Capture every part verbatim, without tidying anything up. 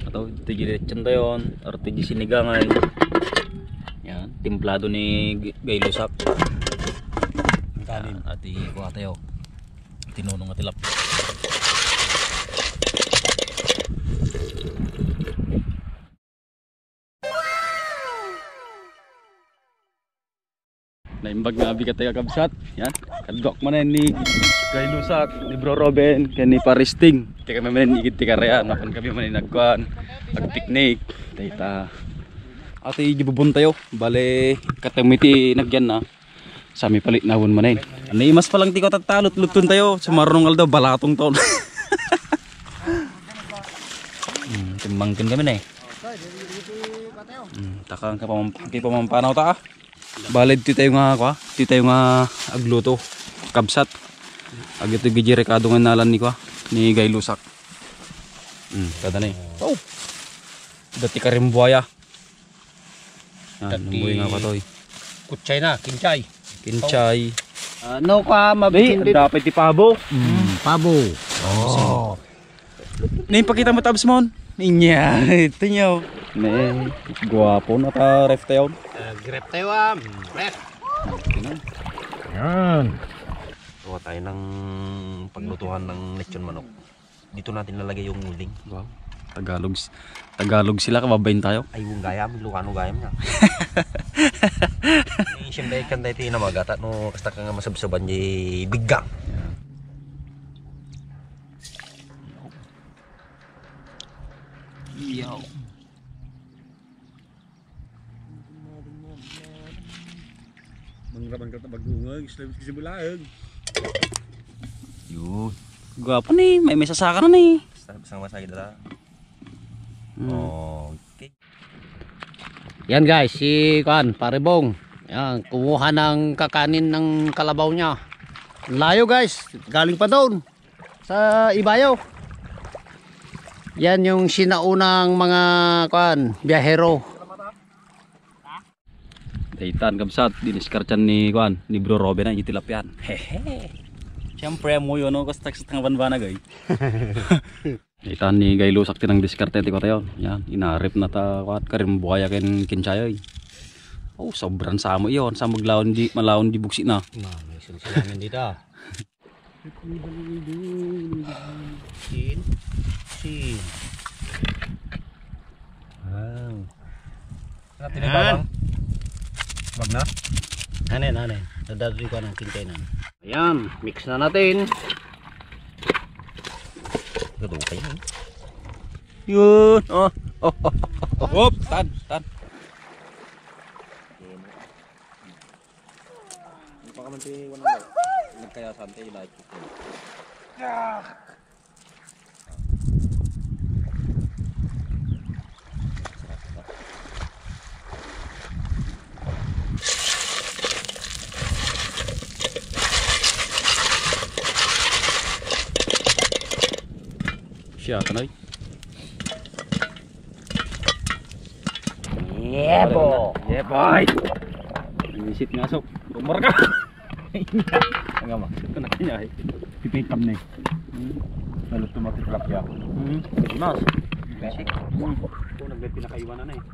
Ato, iti diretson tayo, R T G sinigang ay. Yan, timplado ni G-, Gaylusak. Ang kanin. At ikuha tayo. Tinunong nga tilapia. Naimbag nga abigat tayo, kabsat. Yan. Kaduak man ni Gaylusak, ni Bro Robin, ken ni Paristing. Kaya kami man igid ti karayan, mapan kami man nagkuan, nagpicnic. Dayta. Ati gibubon tayo, bale, katami ti nagyan na. Sa mi palit na won manen. Ni mas palang ti ko tatalot, luton tayo, sumarunong aldaw, balatong taon. Hmm, timbangkin kami na eh. Hmm, takang kapamam-, kapampanaw ta ah. Balid ti tayo nga, kwa? Ti tayo nga agluto. Kabsat. Agito gigi rekado nga nalan ni, kwa? Ni Gaylusak. Hmm, kada na eh. Oh! Dati karimbuaya. Yan, dati namuy nga katoy. Kutsay na, kinchay. Kinchay. Ah, no, kwa, mabisin. Dapat ti pabo. Hmm, pabo. Oh. Naimpakita mo, Tabs, mon? Inya, ito nyo. Ne, guwapo na ta, ref tayo. Ah, grep tayo, ah. Ref. Yan. Gawa tayo ng paglutuhan ng lechon manok. Dito natin lalagay yung uling. Wow. Tagalog, Tagalog sila, kababain tayo. Ay, yung gayam, Ilocano gayam niya. Eh, siyempre, kan tayo tinamagata, no, kasta ka nga masabsaban, di biggang. Yo. Mangraman ka ta bagungag, islam kasi bulaag. Yun. Gwapo ni, may, may sasaka na ni. Basta, basta masakit na. Hmm. Okay. Yan guys, si, kuan, Pare Bong. Yan, kumuha ng kakanin ng kalabaw niya. Layo guys, galing pa doon sa Ibayo. Yan yung sinaunang mga, kuan, biyahero. Daytan, kabsat, diniskartan ni, kuan, ni Bro Robin ang itilapian. Hehe. Siyempre, amuyo, no? Kasta sa tangabanbanag, ay. Daytan ni Gaylusak tinang diskarte ti katayon. Yan, inarip na ta, kuan, karimbuaya ken kinsayoy. Oh, sobrang samo iyon. Sa maglaon di, malaon di buksi na. Na, may sulsulamin dita. Sin. Sin. Wow. Ano, tinibabang? Wag na? Anen, anen. Nadadali ko ng kintinan. Ayan, mix na natin. Gado kayo. Yun. Oh. Oh, oh, oh, oh. Hop, tan, tan. Baka man ti wala. Nagkaya sante, ilahit ko. Siya, kanoy. Yebo! Yeboy! Isit nga, sok. Rumor ka! Ang ama. Ito na kanya eh. Pipikam na eh. Hmm. Lalo tumati tilapia. Hmm. Mas. Basic. Hmm. Ito, nagdati na kaiwanan na eh.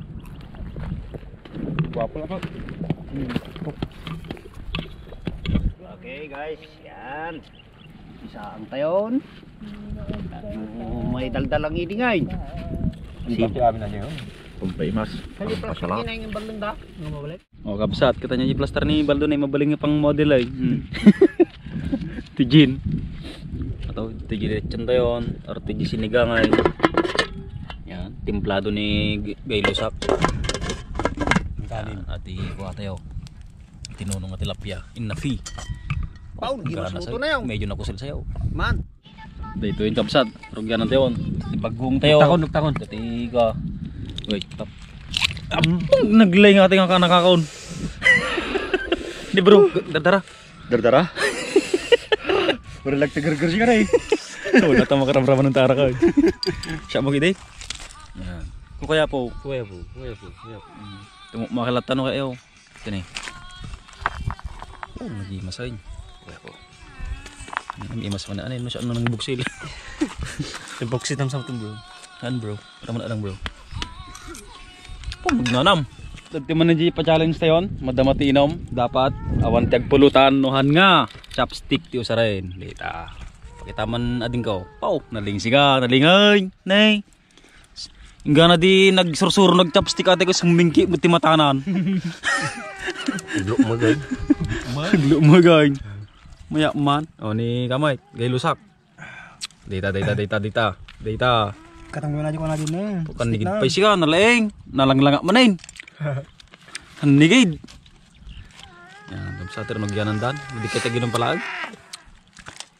Gwapo lang, sok. Hmm. Okay, guys. Yan. Isa ang tayon. May daldal ang idingay. Ang kape amin na niyo. Kumpay mas. Kayo, plastic. Pasalat. Yun ang balon da. Nga mabalik. Oh, kabsat, kita niya yung plaster ni Baldo na yung mabaling nga pang model ay. Hmm. Ti Jean. Ato, ti Jean lechon tayon, or ti Jean sinigang ay. Yan, timplado ni G-, Gaylusak. Ang kanin. At ikuha tayo. Tinunong nga tilapia. Inna fee. Paul, di mas luto na yun. Medyo nakusil sa'yo. Man. Daytoy yung kabsat. Rugyanan tayo. Di bagong tayo. Nagtakon, nagtakon. Dati ka. Wait, tap. Abang, naglay nga ating ang kanakakaon. Di bro, dardara. Dardara? Wala lang tagargar siya ka na eh. Wala tama karamraman ng tara ka eh. Siya mo gidi? Yan. Kung kaya po. Kuya po, kuya po, kuya po. Tumo-, makilatan ko kayo. Ito ni. Oh, nag-imas ay. Wala po. Nag-imas man. Ano yun? Ano nang buksil? Yung buksil ng samtang bro. Han, bro. Tama na lang, bro. Oh, magnanam. Dati man na di pa-challenge tayon. Madama ti inom. Dapat awan ti agpulutan no han nga chopstick ti usaren. Dita. Pakita man ading ko. Pau, nalingsiga, nalingay. Nay. Inggana di nagsursuro nag-chopstick ate ko, sumingki mo ti matanan. Lumagay. Lumagay. Mayak man. O, ni kamay. Gay lusak. Dita, dita, dita, dita. Dita. Katang mo na di ko na din eh. Bukan Stick digid na. Pa siya, nalaing. Nalanglanga manin. Hanigid. Yan, gamsa ti rano agyanan dan. Hindi kita ginang palaag.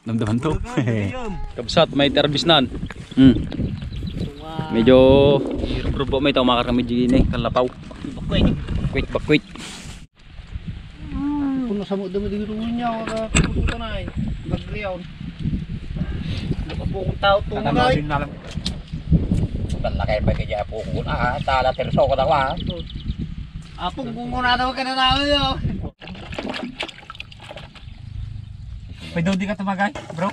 Damdaman to. Kabsat, may terbisnan. Hmm. Medyo irubrubo may tao makar kami di ni kalapaw. Bakwit. Bakwit, bakwit. Puno sa mo dumi di runya ora pupunta na ay. Bagriyaw. Nakapukong tao to na ay. Talakay pa kaya pukong na, tala terso ko daw ah. Apong kung muna daw ka na namin yun. Pwede di ka tumagay, bro?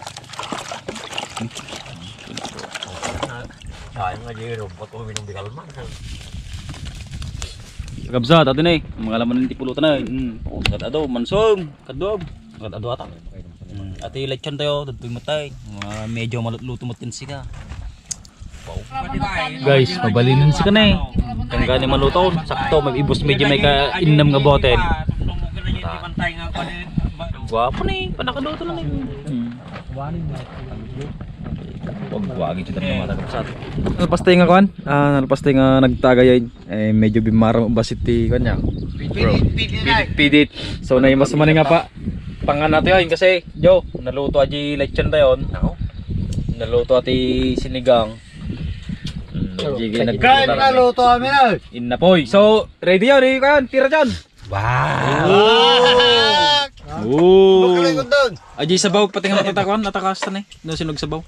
Sayang nga, Jero. Ba't uminom di kalma? Kabsat, ato na eh. Mga laman ng tipulutan na eh. Mm. Oh, sagad ado, mansong. Kadwab. Sagad ado ata. Mm. Ati lechon tayo, dagdag matay. Mga medyo malutluto matin sika. Guys, mabalin si kanay. Kang gani maluto, sakto, may ibus medyo may ka innam nga bote. Guwapo ni, panakaluto na ni. Hmm. Wag wagi kita ng mga tagapsat. Nalpas tayo nga kuan? Ah, nalpas tayo nga nagtagayay. Eh, medyo bimaram basit ti kuan niya. Pidit, pidit. Pidit, pidit. So, na mas mani nga pa. Pangan nato yun kasi, Jo, naluto aji lechon tayo. Ako? Naluto ati sinigang. Mm, sige, nag- Kahit naluto kami na. Inna poy. So, ready yan, ready ka yan. Tira dyan. Wow! Oh! Makalay ko doon. Aji sabaw, pati nga matatakuan, natakas na eh. No, sinog sabaw.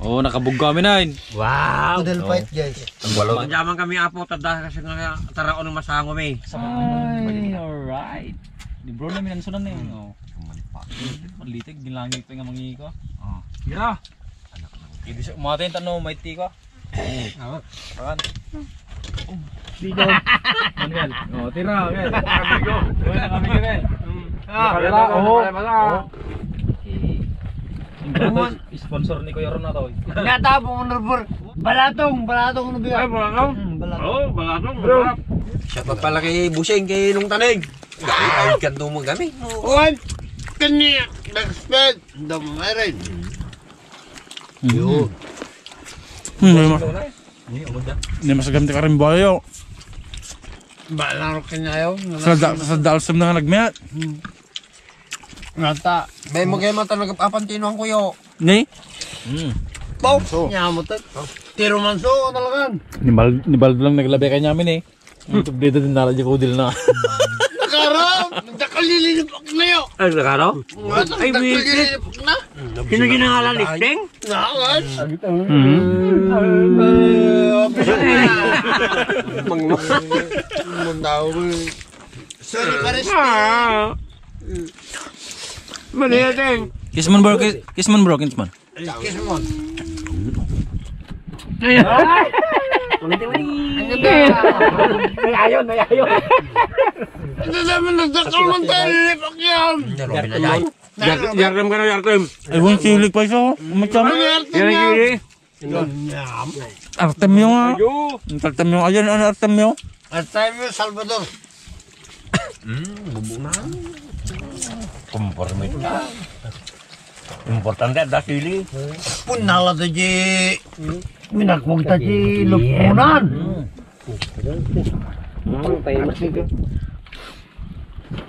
Oh, nakabugga kami na yun. Wow! Noodle fight, guys. Ang walo. Jaman kami apo, tada kasi nga taraon ng masango mi. Ay, alright. Di bro na minansunan na yun. Oh. Malitig, ginlangit pa nga mangiko. Oh. Tira! Hindi siya umatay yung tanong, may tika. Awan. Dito. Manuel. Oh, tira, Manuel. Kamigo. Manuel, kamigo, Manuel. Ah, tira, oh. Oh. Sponsor ni Kuya Ron na to. Nata po, honorable. Balatong, balatong, ano ba? Ay, balatong? Hmm, balatong. Oh, balatong, bro. Siya pa pala kay Busing, kay Nung Tanig. Ay, ay, kanto mo kami. Kuwan, kanya, nag-spell. Damo nga rin. Yun. Hmm, hindi mas-, hindi mas gamit ka rin buhayo. Bala ko kanyayo. Sa da-, sa dalsam na nga nagmayat. Hmm. Nata. Bay mo kayo mata nag-apan tinuan ko yo. Ni? Hmm. Pau, so. Nyamot eh. Tiro man so, talagan. Ni Bal-, ni Baldo lang naglabi kay nyamin eh. Ang tublido din nala di kudil na. Nakaraw! Nagdakalilipok na yun! Ay, nakaraw? Ay, wicked. Nagdakalilipok na! Sino ginangalan, Listeng? Nakas! Hmm. Ay, official na! Mangma. Mangma. Sorry, pares. Ah. Mali yan, Teng. Kiss man, bro. Kiss, kiss man, bro. Kiss man. Kiss mo. Ay! Ulit, ulit. Nayayon, nayayon. Ano naman, nagdakal man tayo, lipak yan. Yartem ka na, Yartem. Ay, wang silik pa isa, oh. Umatsa mo. Ano, Yartem yan? Yan, yan. Artemio nga. Ayo. Artemio, ayan, ano, Artemio? Artemio Salvador. Hmm, bubo na. Kumporme na. Importante, ada sili. Punala to di. Minagmog ta di lupunan.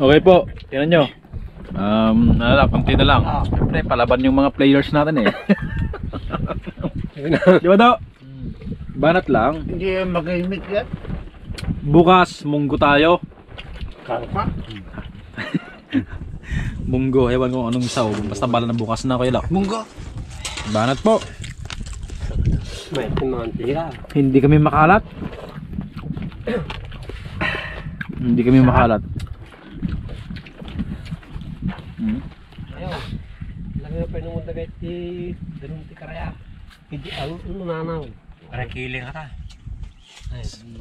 Okay po, tingnan nyo. Um, ano lang, konti na lang. Siyempre, palaban yung mga players natin eh. Di ba daw? Banat lang. Hindi yan mag-imit yan. Bukas, munggo tayo. Karo ka? Munggo, ewan kung anong isaw. Basta bala na bukas na, Kuya Lo. Munggo. Banat po. May mga tira. Hindi kami makalat. Hindi kami makalat. Hmm. Ayo. Lagi pa nung dagat ti Danum ti Karaya. Hindi, ang, ano, nanaw. Para kiling ata.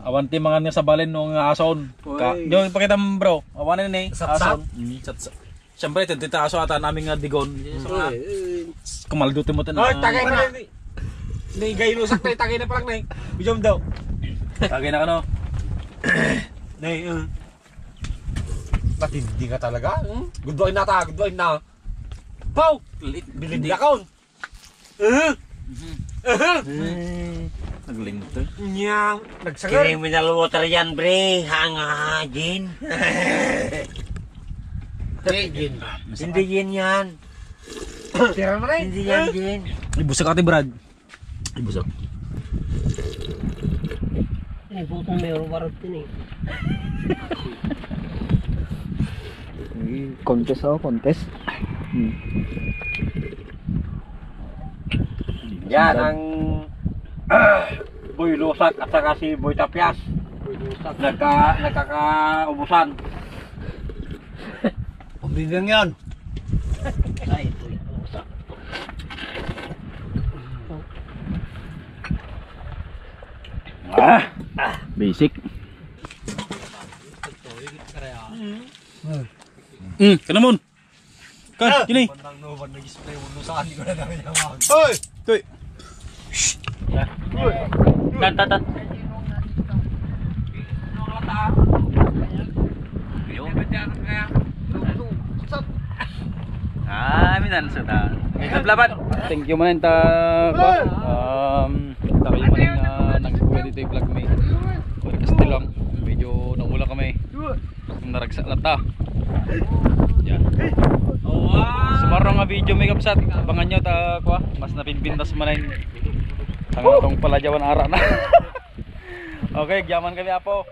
Awan ti mangan nga sabalen no nga ason. Ka, Uy. Yo, ipakita mo, bro. Awan ni Sapsap? Ason. Mm, sapsap. Siyempre, ito, ito aso ata namin nga digon. Sa mga Uy, uy. Kumaldo ti mo. Ay, tagay na. Ni gay lusak na, tagay na parang na. Bijom daw. Tagay na kano. Nay, uh. Matindi ka talaga. Hmm? Good boy na ta, good boy na. Pow! Lit-, Bilin hindi. Na kaon. Uh-huh. Mhm. Uh-huh. Eh, naglinto. Nya, nagsagal. Criminal water yan, bre. Hanga, Jin. Eh, Jin. Hindi Jin yan. Tira mo na eh. Hindi yan, Jin. Ibusag ate, Brad. Ibusag. Ay, butong may warag din eh. Contest ako, contest. Hmm. Yan ang Boy Lusak at saka si Boy Tapias. Boy Lusak. Nagka-, nagkakaubusan. Pambilang yan. Ay, Boy Lusak. Ah, basic. Mm, kanamon. Kan, kini. Bandang no, bandang display mo, no, saan ko na namin yung mga Hoy! Koy. Tan, tan, tan. Ah, minan sa ta. Ito, laban. Thank you man ta, ko. Um, tayo man nga nagkuha dito yung vlog mi. Pwede kasi lang. Medyo naula kami. Naragsak na ta. Yan. Sumarong nga video, may kapsat. Abangan nyo ta, kwa. Mas napinpintas man ang atong palajawan ara na. Okay, gyaman kami, apo.